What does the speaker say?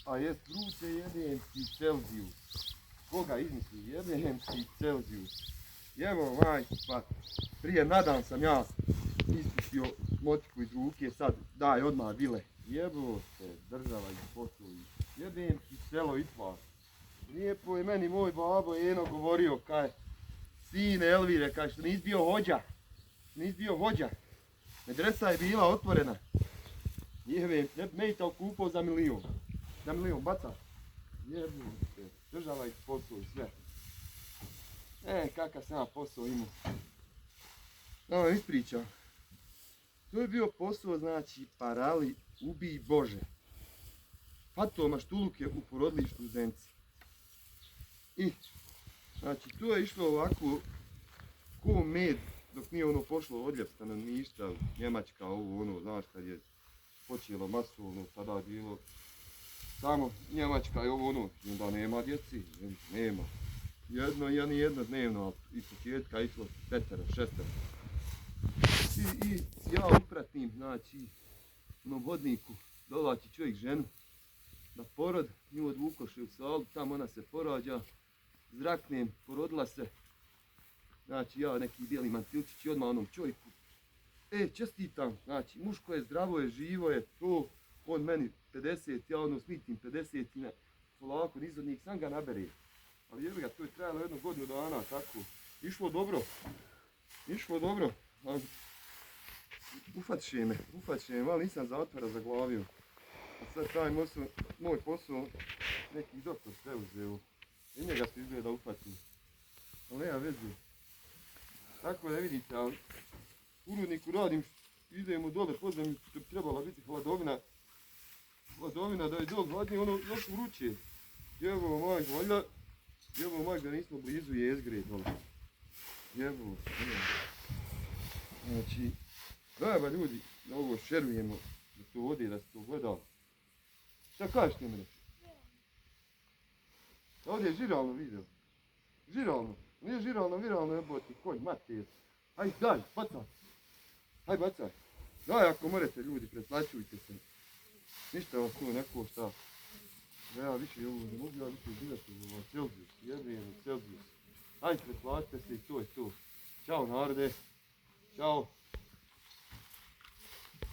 A jest vruće jebem ti Celzijus. Koga izmisli jebem ti Celzijus. Evo majku pa prije nadan sam ja ispustio motiku iz ruke, sad daj odmah vile. Jebo se država iz poslovi. Jebem ti selo i tvar. Lijepo je meni moj babo Eno govorio kaj sine Elvire, kaj što nisi bio hođa. Nisi bio hođa. Medresa je bila otvorena. Jebem, ne bi mejta okupao za milion. Za milion, baca. Jebem se, država iz posao i sve. Kakav sam ja posao imao. Da vam ispričam. To je bio posao, znači, parali, ubij Bože. Fato maštuluke u porodilištu u Zenci. I, znači, to je išlo ovako, ko med, dok nije ono pošlo odljev stanovništva, Njemačka, ovo, ono, znaš, kad je počelo masovno, tada je bilo samo Njemačka i ovo, ono, i onda nema djeci, nema. Jedno dnevno, i početka išlo 5, 6. I ja upratim, znači, u hodniku dolači čovjek ženu na porod, nju odvukoše u salu, tamo ona se porađa, zraknem, porodila se, znači ja neki bijeli mantilčić i odmah onom čovjeku, čestitam, znači muško je, zdravo je, živo je, to, on meni 50, ja ono smitim 50 i polako niz od njih sam ga nabere. Ali jebi ga, to je trajalo 1 godinu dana, tako, išlo dobro, ali ufatiše me, ali nisam zatvora zaglavio. A sad taj moj posao neki doktor preuzeo. I njega se izgleda ufatim. Ali nema veze. Tako da vidite, ali u rudniku radim, idemo dole pod zemlju, što bi trebala biti hladovina da je dol hladnije, ono još vruće. Jevo majk da nismo blizu jezgre dole. Jevo. Znači, dajba ljudi, da ovo šerujemo, da to ode, da se to gleda. Šta kažeš ti mene? Ovdje je žiralno video. Žiralno. Nije žiralno, viralno jeboti konj, mater. Hajde, daj, bacaj. Hajde, bacaj. Daj, ako morate ljudi, pretplaćujte se. Ništa vas tu ne košta. Ja više ovo ne mogu, ja više gledati ovo Celzijus, jebeno Celzijus. Hajde, pretplaćite se i to je to. Ćao narode. Ćao.